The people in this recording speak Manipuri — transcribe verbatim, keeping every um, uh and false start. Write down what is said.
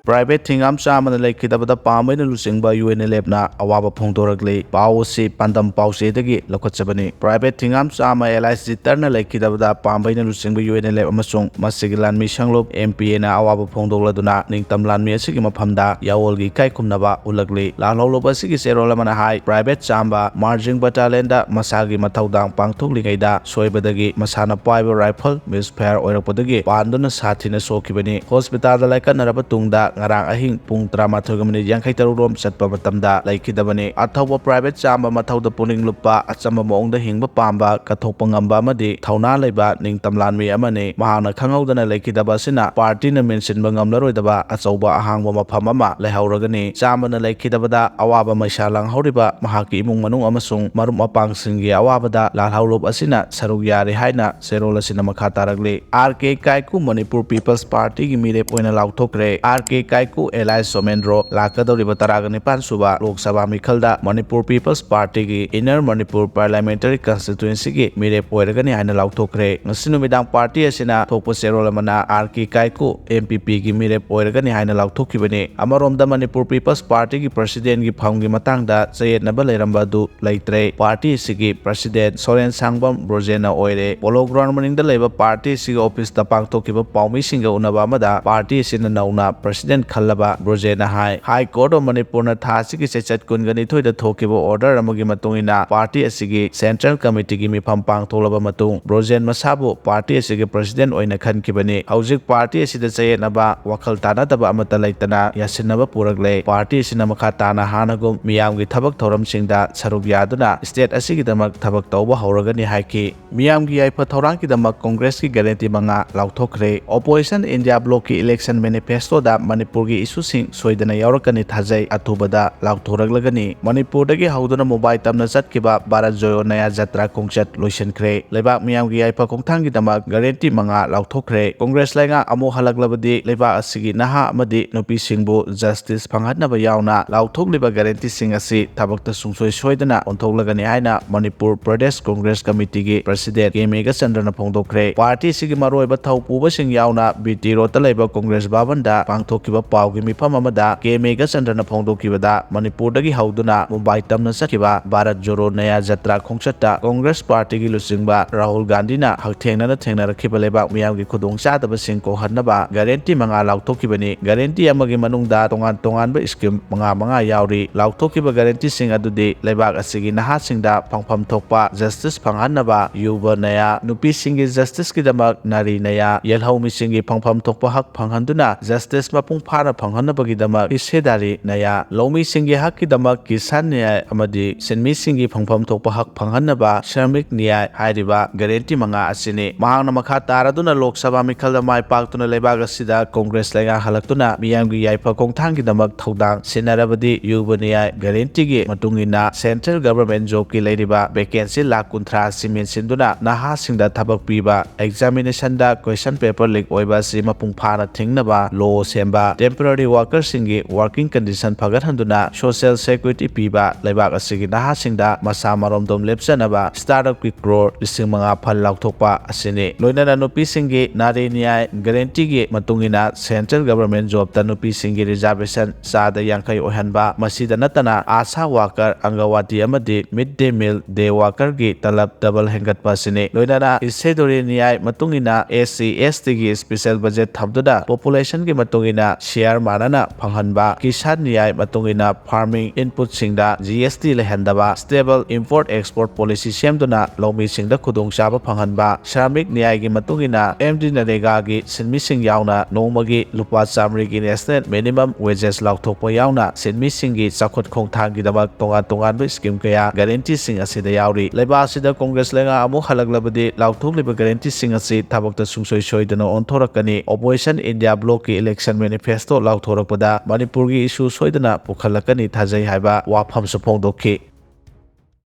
Private ꯊꯤꯡꯒꯥꯝ ꯆꯥꯝꯃꯅ ꯂꯩꯈꯤꯗꯕꯗ ꯄꯥꯝꯕꯩꯅ ꯂꯨꯆꯤꯡꯕ ꯌꯨ ꯑꯦꯟ ꯑꯦꯜ ꯑꯦꯐꯅ ꯑꯋꯥꯕ ꯐꯣꯡꯗꯣꯔꯛꯂꯤ꯫ ꯄꯥꯎ ꯑꯁꯤ ꯄꯥꯟꯗꯝ ꯄꯥꯎꯆꯦꯗꯒꯤ ꯂꯧꯈꯠꯆꯕꯅꯤ꯫ Private ꯊꯤꯡꯒꯥꯝ ꯆꯥꯝꯃ ꯑꯦꯂꯥꯏꯁ ꯖꯤꯇꯔꯅ ꯂꯩꯈꯤꯗꯕꯗ ꯄꯥꯝꯕꯩꯅ ꯂꯨꯆꯤꯡꯕ ꯌꯨ ꯑꯦꯟ ꯑꯦꯜ ꯑꯦꯐ ꯑꯃꯁꯨꯡ ꯃꯁꯤꯒꯤ ꯂꯥꯟꯃꯤ ꯁꯪꯂꯨꯞ ꯑꯦꯝ ꯄꯤ ꯑꯦꯅ ꯑꯋꯥꯕ ꯐꯣꯡꯗꯣꯛꯂꯗꯨꯅ ꯅꯤꯡꯇꯝ ꯂꯥꯟꯃꯤ ꯑꯁꯤꯒꯤ ꯃꯐꯝꯗ ꯌꯥꯑꯣꯜꯒꯤ ꯏꯀꯥꯏ ꯈꯨꯝꯅꯕ ꯎꯠꯂꯛꯂꯤ꯫ ꯂꯥꯜꯍꯧꯂꯨꯞ ꯑꯁꯤꯒꯤ ꯆꯦꯔꯣꯜ ꯑꯃꯅ ꯍꯥꯏ, Private ꯆꯥꯝꯕ marching battalionꯗ ꯃꯁꯥꯒꯤ ꯃꯊꯧꯗꯥꯡ ꯄꯥꯡꯊꯣꯛꯂꯤꯉꯩꯗ ꯁꯣꯏꯕꯗꯒꯤ ꯃꯁꯥꯅ ꯄꯥꯏꯕ rifle misfire ꯑꯣꯏꯔꯛꯄꯗꯒꯤ ꯄꯥꯟꯗꯨꯅ ꯁꯥꯊꯤꯅ ꯁꯣꯛꯈꯤꯕꯅꯤ꯫ Hospitalꯗ ꯂꯥꯏꯀꯠꯅꯔꯕ ꯇꯨꯡꯗ ꯉꯔꯥꯡ ꯑꯍꯤꯡ ꯄꯨꯡ ꯇꯔꯥꯃꯥꯊꯣꯏꯒ ꯃꯤꯅꯤꯠ ꯌꯥꯡꯈꯩ ꯇꯔꯨꯛ ꯔꯣꯝ ꯆꯠꯄ ꯃꯇꯝꯗ ꯂꯩꯈꯤꯗꯕꯅꯤ꯫ ꯑꯊꯧꯕ private ꯆꯥꯝꯕ ꯃꯊꯧꯗ ꯄꯨꯛꯅꯤꯡ ꯂꯨꯞꯄ, ꯑꯆꯝꯕ ꯃꯑꯣꯡꯗ ꯍꯤꯡꯕ ꯄꯥꯝꯕ, ꯀꯠꯊꯣꯛꯄ ꯉꯝꯕ ꯑꯃꯗꯤ ꯊꯧꯅꯥ ꯂꯩꯕ ꯅꯤꯡꯇꯝ ꯂꯥꯟꯃꯤ ꯑꯃꯅꯤ꯫ ꯃꯍꯥꯛꯅ ꯈꯪꯍꯧꯗꯅ ꯂꯩꯈꯤꯗꯕ ꯑꯁꯤꯅ partyꯅ ꯃꯦꯟꯁꯤꯟꯕ ꯉꯝꯂꯔꯣꯏꯗꯕ ꯑꯆꯧꯕ ꯑꯍꯥꯡꯕ ꯃꯐꯝ ꯑꯃ ꯂꯩꯍꯧꯔꯒꯅꯤ꯫ ꯆꯥꯝꯕꯅ ꯂꯩꯈꯤꯗꯕꯗ ꯑꯋꯥꯕ ꯃꯩꯁꯥ ꯂꯥꯡꯍꯧꯔꯤꯕ ꯃꯍꯥꯛꯀꯤ ꯏꯃꯨꯡ ꯃꯅꯨꯡ ꯑꯃꯁꯨꯡ ꯃꯔꯨꯞ ꯃꯄꯥꯡꯁꯤꯡꯒꯤ ꯑꯋꯥꯕꯗ ꯂꯥꯜꯍꯧꯂꯨꯞ ꯑꯁꯤꯅ ꯁꯔꯨꯛ ꯌꯥꯔꯤ ꯍꯥꯏꯅ ꯆꯦꯔꯣꯜ ꯑꯁꯤꯅ ꯃꯈꯥ ꯇꯥꯔꯛꯂꯤ꯫ ꯑꯥꯔ ꯀꯦ ꯀꯥꯏꯀꯨ ꯃꯅꯤꯄꯨꯔ People's Partyꯒꯤ ꯃꯤꯔꯦꯞ ꯑꯣꯏꯅ ꯂꯥꯎꯊꯣꯛꯈ꯭ꯔꯦ꯫ ꯑꯥꯔ ꯀꯦ ꯀꯥꯏꯀꯨ alias ꯁꯣꯃꯦꯟꯗ꯭ꯔꯣ ꯂꯥꯛꯀꯗꯧꯔꯤꯕ ꯇꯔꯥꯒ ꯅꯤꯄꯥꯟ ꯁꯨꯕ Lok Sabha ꯃꯤꯈꯜꯗ Manipur People's Partyꯒꯤ Inner Manipur Parliamentary Constituencyꯒꯤ ꯃꯤꯔꯦꯞ ꯑꯣꯏꯔꯒꯅꯤ ꯍꯥꯏꯅ ꯂꯥꯎꯊꯣꯛꯈ꯭ꯔꯦ꯫ ꯉꯁꯤ ꯅꯨꯃꯤꯗꯥꯡ party ꯑꯁꯤꯅ ꯊꯣꯛꯄ ꯆꯦꯔꯣꯜ ꯑꯃꯅ ꯑꯥꯔ ꯀꯦ ꯀꯥꯏꯀꯨ ꯑꯦꯝ ꯄꯤ ꯄꯤꯒꯤ ꯃꯤꯔꯦꯞ ꯑꯣꯏꯔꯒꯅꯤ ꯍꯥꯏꯅ ꯂꯥꯎꯊꯣꯛꯈꯤꯕꯅꯤ꯫ ꯑꯃꯔꯣꯝꯗ ꯃꯅꯤꯄꯨꯔ People's Partyꯒꯤ presidentꯒꯤ ꯐꯝꯒꯤ ꯃꯇꯥꯡꯗ ꯆꯌꯦꯠꯅꯕ ꯂꯩꯔꯝꯕ ꯑꯗꯨ ꯂꯩꯇ꯭ꯔꯦ꯫ Party ꯑꯁꯤꯒꯤ president ꯁꯣꯔꯦꯟ ꯁꯥꯡꯕꯝ ꯕ꯭ꯔꯣꯖꯦꯟꯅ ꯑꯣꯏꯔꯦ꯫ Polo Ground ꯃꯅꯤꯡꯗ ꯂꯩꯕ party ꯑꯁꯤꯒꯤ officeꯇ ꯄꯥꯡꯊꯣꯛꯈꯤꯕ ꯄꯥꯎꯃꯤꯁꯤꯡꯒ ꯎꯅꯕ ꯑꯃꯗ party ꯑꯁꯤꯅ ꯅꯧꯅ president ꯈꯜꯂꯕ ꯕ꯭ꯔꯣꯖꯦꯟꯅ high. High Court of ꯃꯅꯤꯄꯨꯔꯅ ꯊꯥ ꯑꯁꯤꯒꯤ ꯆꯩꯆꯠ ꯀꯨꯟꯒ ꯅꯤꯊꯣꯏꯗ ꯊꯣꯛꯈꯤꯕ order ꯑꯃꯒꯤ ꯃꯇꯨꯡ ꯏꯟꯅ party ꯑꯁꯤꯒꯤ central committeeꯒꯤ ꯃꯤꯐꯝ ꯄꯥꯡꯊꯣꯛꯂꯕ ꯃꯇꯨꯡ ꯕ꯭ꯔꯣꯖꯦꯟ ꯃꯁꯥꯕꯨ party ꯑꯁꯤꯒꯤ president ꯑꯣꯏꯅ ꯈꯟꯈꯤꯕꯅꯤ꯫ ꯍꯧꯖꯤꯛ party ꯑꯁꯤꯗ ꯆꯌꯦꯠꯅꯕ, ꯋꯥꯈꯜ ꯇꯥꯅꯗꯕ ꯑꯃꯠꯇ ꯂꯩꯇꯅ ꯌꯥꯁꯤꯟꯅꯕ ꯄꯨꯔꯛꯂꯦ꯫ Party ꯑꯁꯤꯅ ꯃꯈꯥ ꯇꯥꯅ ꯍꯥꯟꯅꯒꯨꯝ ꯃꯤꯌꯥꯝꯒꯤ ꯊꯕꯛ ꯊꯧꯔꯝꯁꯤꯡꯗ ꯁꯔꯨꯛ ꯌꯥꯗꯨꯅ state ꯑꯁꯤꯒꯤꯗꯃꯛ ꯊꯕꯛ ꯇꯧꯕ ꯍꯧꯔꯒꯅꯤ ꯍꯥꯏꯈꯤ꯫ ꯃꯤꯌꯥꯝꯒꯤ ꯌꯥꯏꯐ ꯊꯧꯔꯥꯡꯒꯤꯗꯃꯛ Congressꯀꯤ guarantee ꯃꯉꯥ ꯂꯥꯎꯊꯣꯛꯈ꯭ꯔꯦ꯫ Opposition India Blocꯀꯤ election manifestoꯗ ꯃꯅꯤꯄꯨꯔꯒꯤ issueꯁꯤꯡ ꯁꯣꯏꯗꯅ ꯌꯥꯎꯔꯛꯀꯅꯤ ꯊꯥꯖꯩ, ꯑꯊꯨꯕꯗ ꯂꯥꯎꯊꯣꯔꯛꯂꯒꯅꯤ꯫ ꯃꯅꯤꯄꯨꯔꯗꯒꯤ ꯍꯧꯗꯨꯅ ꯃꯨꯝꯕꯥꯏ ꯇꯝꯅ ꯆꯠꯈꯤꯕ ꯚꯥꯔꯠ ꯖꯣꯌꯣ ꯅꯌꯥ ꯖꯇ꯭ꯔꯥ ꯈꯣꯡꯆꯠ ꯂꯣꯏꯁꯤꯟꯈ꯭ꯔꯦ꯫ ꯂꯩꯕꯥꯛ ꯃꯤꯌꯥꯝꯒꯤ ꯌꯥꯏꯐ ꯈꯣꯡꯊꯥꯡꯒꯤꯗꯃꯛ guarantee ꯃꯉꯥ ꯂꯥꯎꯊꯣꯛꯈ꯭ꯔꯦ꯫ Congress ꯂꯩꯉꯥꯛ ꯑꯃꯨꯛ ꯍꯜꯂꯛꯂꯕꯗꯤ ꯂꯩꯕꯥꯛ ꯑꯁꯤꯒꯤ ꯅꯍꯥ ꯑꯃꯗꯤ ꯅꯨꯄꯤꯁꯤꯡꯕꯨ justice ꯐꯪꯍꯟꯅꯕ ꯌꯥꯎꯅ ꯂꯥꯎꯊꯣꯛꯂꯤꯕ guaranteeꯁꯤꯡ ꯑꯁꯤ ꯊꯕꯛꯇ ꯁꯨꯡꯁꯣꯏ ꯁꯣꯏꯗꯅ ꯑꯣꯟꯊꯣꯛꯂꯒꯅꯤ ꯍꯥꯏꯅ ꯃꯅꯤꯄꯨꯔ Pradesh Congress Committeeꯒꯤ president ꯀꯦ ꯃꯦꯘꯆꯟꯗ꯭ꯔꯅ ꯐꯣꯡꯗꯣꯛꯈ꯭ꯔꯦ꯫ Party ꯑꯁꯤꯒꯤ ꯃꯔꯨꯑꯣꯏꯕ ꯊꯧ ꯄꯨꯕꯁꯤꯡ ꯌꯥꯎꯅ ꯕꯤ ꯇꯤ ꯔꯣꯗꯇ ꯂꯩꯕ Congress ꯚꯕꯟꯗ ꯄꯥꯡꯊꯣꯛꯈꯤꯕ ꯄꯥꯎꯒꯤ ꯃꯤꯐꯝ ꯑꯃꯗ ꯀꯦ ꯃꯦꯘꯆꯟꯗ꯭ꯔꯅ ꯐꯣꯡꯗꯣꯛꯈꯤꯕꯗ, ꯃꯅꯤꯄꯨꯔꯗꯒꯤ ꯍꯧꯗꯨꯅ ꯃꯨꯝꯕꯥꯏ ꯇꯝꯅ ꯆꯠꯈꯤꯕ ꯚꯥꯔꯠ ꯖꯣꯔꯣ ꯅꯌꯥ ꯖꯇ꯭ꯔꯥ ꯈꯣꯡꯆꯠꯇ ꯀꯣꯡꯒ꯭ꯔꯦꯁ ꯄꯥꯔꯇꯤꯒꯤ ꯂꯨꯆꯤꯡꯕ ꯔꯥꯍꯨꯜ ꯒꯥꯟꯙꯤꯅ ꯍꯛꯊꯦꯡꯅꯅ ꯊꯦꯡꯅꯔꯛꯈꯤꯕ ꯂꯩꯕꯥꯛ ꯃꯤꯌꯥꯝꯒꯤ ꯈꯨꯗꯣꯡꯆꯥꯗꯕꯁꯤꯡ ꯀꯣꯛꯍꯟꯅꯕ ꯒꯥꯔꯦꯟꯇꯤ ꯃꯉꯥ ꯂꯥꯎꯊꯣꯛꯈꯤꯕꯅꯤ꯫ ꯒꯥꯔꯦꯟꯇꯤ ꯑꯃꯒꯤ ꯃꯅꯨꯡꯗ ꯇꯣꯉꯥꯟ ꯇꯣꯉꯥꯟꯕ ꯁ꯭ꯀꯤꯝ ꯃꯉꯥ ꯃꯉꯥ ꯌꯥꯎꯔꯤ꯫ ꯂꯥꯎꯊꯣꯛꯈꯤꯕ ꯒꯥꯔꯦꯟꯇꯤꯁꯤꯡ ꯑꯗꯨꯗꯤ ꯂꯩꯕꯥꯛ ꯑꯁꯤꯒꯤ ꯅꯍꯥꯁꯤꯡꯗ ꯐꯪꯐꯝ ꯊꯣꯛꯄ ꯖꯁꯇꯤꯁ ꯐꯪꯍꯟꯅꯕ ꯌꯨꯕ ꯅꯌꯥ, ꯅꯨꯄꯤꯁꯤꯡꯒꯤ ꯖꯁꯇꯤꯁꯀꯤꯗꯃꯛ ꯅꯥꯔꯤ ꯅꯌꯥ, ꯌꯦꯜꯍꯧꯃꯤꯁꯤꯡꯒꯤ ꯐꯪꯐꯝ ꯊꯣꯛꯄ ꯍꯛ ꯐꯪꯍꯟꯗꯨꯅ ꯖꯁꯇꯤꯁ ꯃꯄꯨꯡ ꯐꯥꯅ ꯐꯪꯍꯟꯅꯕꯒꯤꯗꯃꯛ ꯍꯤꯁꯦꯗꯥꯔꯤ ꯅꯌꯥ, ꯂꯧꯃꯤꯁꯤꯡꯒꯤ ꯍꯛꯀꯤꯗꯃꯛ ꯀꯤꯁꯥꯟ ꯅ꯭ꯌꯥꯌ ꯑꯃꯗꯤ ꯁꯤꯟꯃꯤꯁꯤꯡꯒꯤ ꯐꯪꯐꯝ ꯊꯣꯛꯄ ꯍꯛ ꯐꯪꯍꯟꯅꯕ ꯁ꯭ꯔꯃꯤꯛ ꯅ꯭ꯌꯥꯌ ꯍꯥꯏꯔꯤꯕ ꯒꯥꯔꯦꯟꯇꯤ ꯃꯉꯥ ꯑꯁꯤꯅꯤ꯫ ꯃꯍꯥꯛꯅ ꯃꯈꯥ ꯇꯥꯔꯗꯨꯅ ꯂꯣꯛ ꯁꯚꯥ ꯃꯤꯈꯜꯗ ꯃꯥꯏ ꯄꯥꯛꯇꯨꯅ ꯂꯩꯕꯥꯛ ꯑꯁꯤꯗ ꯀꯣꯡꯒ꯭ꯔꯦꯁ ꯂꯩꯉꯥꯛ ꯍꯜꯂꯛꯇꯨꯅ ꯃꯤꯌꯥꯝꯒꯤ ꯌꯥꯏꯐ ꯈꯣꯡꯊꯥꯡꯒꯤꯗꯃꯛ ꯊꯧꯗꯥꯡ ꯁꯤꯟꯅꯔꯕꯗꯤ ꯌꯨꯕ ꯅ꯭ꯌꯥꯌ ꯒꯥꯔꯦꯟꯇꯤꯒꯤ ꯃꯇꯨꯡ ꯏꯟꯅ ꯁꯦꯟꯇ꯭ꯔꯦꯜ ꯒꯚꯔꯟꯃꯦꯟꯠ ꯖꯣꯕꯀꯤ ꯂꯩꯔꯤꯕ ꯚꯦꯀꯦꯟꯁꯤ ꯂꯥꯈ ꯀꯨꯟꯊ꯭ꯔꯥ ꯑꯁꯤ ꯃꯦꯟꯁꯤꯟꯗꯨꯅ ꯅꯍꯥꯁꯤꯡꯗ ꯊꯕꯛ ꯄꯤꯕ, ꯑꯦꯛꯖꯥꯃꯤꯅꯦꯁꯟꯗ ꯀ꯭ꯋꯦꯁꯟ ꯄꯦꯄꯔ ꯂꯤꯛ ꯑꯣꯏꯕ ꯑꯁꯤ ꯃꯄꯨꯡ ꯐꯥꯅ ꯊꯤꯡꯅꯕ ꯂꯣ ꯁꯦꯝꯕ, ꯇꯦꯝꯄꯔꯔꯤ ꯋꯥꯔꯀꯔꯁꯤꯡꯒꯤ ꯋꯥꯔꯀꯤꯡ ꯀꯟꯗꯤꯁꯟ ꯐꯒꯠꯍꯟꯗꯨꯅ ꯁꯣꯁꯤꯌꯦꯜ ꯁꯦꯀ꯭ꯌꯨꯔꯤꯇꯤ ꯄꯤꯕ, ꯂꯩꯕꯥꯛ ꯑꯁꯤꯒꯤ ꯅꯍꯥꯁꯤꯡꯗ ꯃꯁꯥ ꯃꯔꯣꯝꯗꯣꯝ ꯂꯦꯞꯆꯅꯕ ꯁ꯭ꯇꯥꯔꯠ ꯑꯞꯀꯤ ꯀ꯭ꯔꯣꯔ ꯂꯤꯁꯤꯡ ꯃꯉꯥ ꯐꯟ ꯂꯥꯎꯊꯣꯛꯄ ꯑꯁꯤꯅꯤ꯫ ꯂꯣꯏꯅꯅ ꯅꯨꯄꯤꯁꯤꯡꯒꯤ ꯅꯥꯔꯤ ꯅ꯭ꯌꯥꯌ ꯒꯥꯔꯦꯟꯇꯤꯒꯤ ꯃꯇꯨꯡ ꯏꯟꯅ ꯁꯦꯟꯇ꯭ꯔꯦꯜ ꯒꯚꯔꯟꯃꯦꯟꯠ ꯖꯣꯕꯇ ꯅꯨꯄꯤꯁꯤꯡꯒꯤ ꯔꯤꯖꯥꯔꯕꯦꯁꯟ ꯆꯥꯗ ꯌꯥꯡꯈꯩ ꯑꯣꯏꯍꯟꯕ, ꯃꯁꯤꯗ ꯅꯠꯇꯅ ꯑꯥꯁꯥ ꯋꯥꯔꯀꯔ, ꯑꯪꯒꯋꯥꯗꯤ ꯑꯃꯗꯤ ꯃꯤꯗ ꯗꯦ ꯃꯤꯜ ꯗꯦ ꯋꯥꯔꯀꯔꯒꯤ ꯇꯂꯕ ꯗꯕꯜ ꯍꯦꯟꯒꯠꯄ ꯑꯁꯤꯅꯤ꯫ ꯂꯣꯏꯅꯅ ꯏꯁꯦꯗꯣꯔꯤ ꯅ꯭ꯌꯥꯌ ꯃꯇꯨꯡ ꯏꯟꯅ ꯑꯦꯁ ꯁꯤ, ꯑꯦꯁ ꯇꯤꯒꯤ ꯁ꯭ꯄꯦꯁꯦꯜ ꯕꯖꯦꯠ ꯊꯝꯗꯨꯅ ꯄꯣꯄꯨꯂꯦꯁꯟꯒꯤ ꯃꯇꯨꯡ ꯏꯟꯅ ꯁꯤꯌꯥꯔ ꯃꯥꯟꯅꯅ ꯐꯪꯍꯟꯕ, ꯀꯤꯁꯥꯟ ꯅ꯭ꯌꯥꯌ ꯃꯇꯨꯡ ꯏꯟꯅ ꯐꯥꯔꯃꯤꯡ ꯏꯟꯄꯨꯠꯁꯤꯡꯗ ꯖꯤ ꯑꯦꯁ ꯇꯤ ꯂꯩꯍꯟꯗꯕ, ꯁ꯭ꯇꯦꯕꯜ ꯏꯝꯄꯣꯔꯠ ꯑꯦꯛꯁꯄꯣꯔꯠ ꯄꯣꯂꯤꯁꯤ ꯁꯦꯝꯗꯨꯅ ꯂꯧꯃꯤꯁꯤꯡꯗ ꯈꯨꯗꯣꯡꯆꯥꯕ ꯐꯪꯍꯟꯕ, ꯁ꯭ꯔꯃꯤꯛ ꯅ꯭ꯌꯥꯌꯒꯤ ꯃꯇꯨꯡ ꯏꯟꯅ ꯑꯦꯝ ꯗꯤ ꯅꯔꯦꯒꯥꯒꯤ ꯁꯤꯟꯃꯤꯁꯤꯡ ꯌꯥꯎꯅ ꯅꯣꯡꯃꯒꯤ ꯂꯨꯄꯥ ꯆꯥꯃꯔꯤꯒꯤ ꯅꯦꯁꯅꯦꯜ ꯃꯤꯅꯤꯃꯝ ꯋꯦꯖꯦꯁ ꯂꯥꯎꯊꯣꯛꯄ ꯌꯥꯎꯅ ꯁꯤꯟꯃꯤꯁꯤꯡꯒꯤ ꯆꯥꯎꯈꯠ ꯈꯣꯡꯊꯥꯡꯒꯤꯗꯃꯛ ꯇꯣꯉꯥꯟ ꯇꯣꯉꯥꯟꯕ ꯁ꯭ꯀꯤꯝ ꯀꯌꯥ ꯒꯥꯔꯦꯟꯇꯤꯁꯤꯡ ꯑꯁꯤꯗ ꯌꯥꯎꯔꯤ꯫ ꯂꯩꯕꯥꯛ ꯑꯁꯤꯗ ꯀꯣꯡꯒ꯭ꯔꯦꯁ ꯂꯩꯉꯥꯛ ꯑꯃꯨꯛ ꯍꯜꯂꯛꯂꯕꯗꯤ ꯂꯥꯎꯊꯣꯛꯂꯤꯕ ꯒꯥꯔꯦꯟꯇꯤꯁꯤꯡ ꯑꯁꯤ ꯊꯕꯛꯇ ꯁꯨꯡꯁꯣꯏ ꯁꯣꯏꯗꯅ ꯑꯣꯟꯊꯣꯔꯛꯀꯅꯤ꯫ ꯑꯣꯄꯣꯖꯤꯁꯟ ꯏꯟꯗꯤꯌꯥ ꯕ꯭ꯂꯣꯛꯀꯤ ꯏꯂꯦꯛꯁꯟ ꯃꯦꯅꯤꯐꯦꯁꯇꯣ ꯂꯥꯎꯊꯣꯔꯛꯄꯗ ꯃꯅꯤꯄꯨꯔꯒꯤ ꯏꯁꯨ ꯁꯣꯏꯗꯅ ꯄꯨꯈꯠꯂꯛꯀꯅꯤ ꯊꯥꯖꯩ ꯍꯥꯏꯕ ꯋꯥꯐꯝꯁꯨ ꯐꯣꯡꯗꯣꯛꯈꯤ꯫